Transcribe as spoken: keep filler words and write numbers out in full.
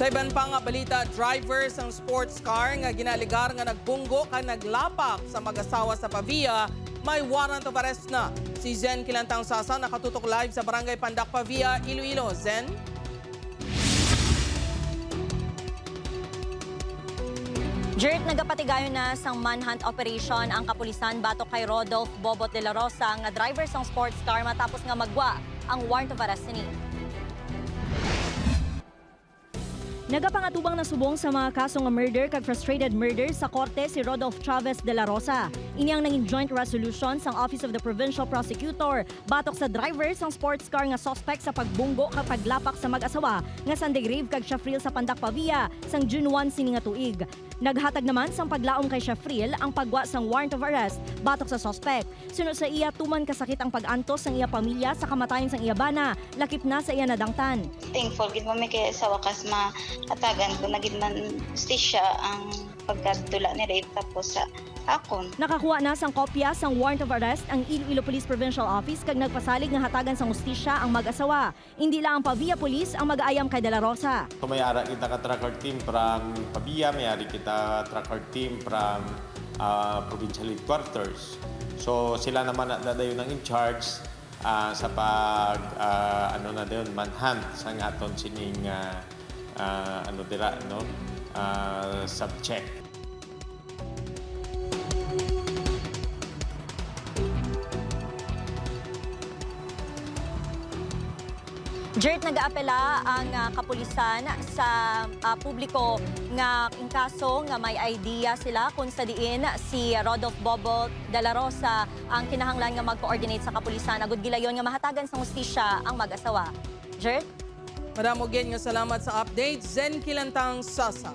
Sa iban pa nga balita, driver sang sports car nga ginaalegar nga nagbunggo kag naglapak sa mag-asawa sa Pavia may warrant of arrest na. Si Zen Kilantang Sasa nakatutok live sa Barangay Pandak, Pavia, Iloilo. Zen? Jert, nagapatigayon na sang manhunt operation ang kapulisan batok kay Rodolph Bobot de la Rosa nga driver sang sports car matapos nga magwa ang warrant of arrest sini. Nagapangatubang na subong sa mga kaso nga murder kag frustrated murder sa korte si Rodolph Chavez de la Rosa. Ini ang nangin joint resolution sang Office of the Provincial Prosecutor batok sa driver sang sports car nga suspect sa pagbunggo kag paglapak sa mag-asawa nga Sunday Rave kag Shafril sa Pandak Pavia sang June one sini nga tuig. Naghatag naman sang paglaom kay Shafril ang pagwa sang warrant of arrest batok sa suspect. Suno sa iya, tuman kasakit ang pag-antos sang iya pamilya sa kamatayon sang iya bana, lakip na sa iya nadangtan. Thankful gid mo mi kay sa wakas mahatagan ko na gid man hustisya ang pagkadula ni Rafe tapos sa akon. Nakakuha na sang kopya sang warrant of arrest ang Iloilo Police Provincial Office kag nagpasalig nga hatagan sang hustisya ang mag-asawa. Indi lang ang Pavia Police ang mag-aayam kay De La Rosa. So may ara kita ka tracker team from Pavia, may ari kita tracker team from ah, provincial headquarters. So sila naman na dayon ang in charge ah, sa pag ah, ano na dayon manhunt sang aton sining ah, ah, ano dira no ah, subject. Jert, nagaapela ang ah, kapulisan sa ah, publiko nga in kaso nga may idea sila kung sa diin si Rodolph Bobot de la Rosa ang kinahanglan nga mag-coordinate sa kapulisan agud gilayon nga mahatagan sang hustisya ang mag-asawa. Jert? Madamo gid nga salamat sa update, Zen Kilantang Sasa.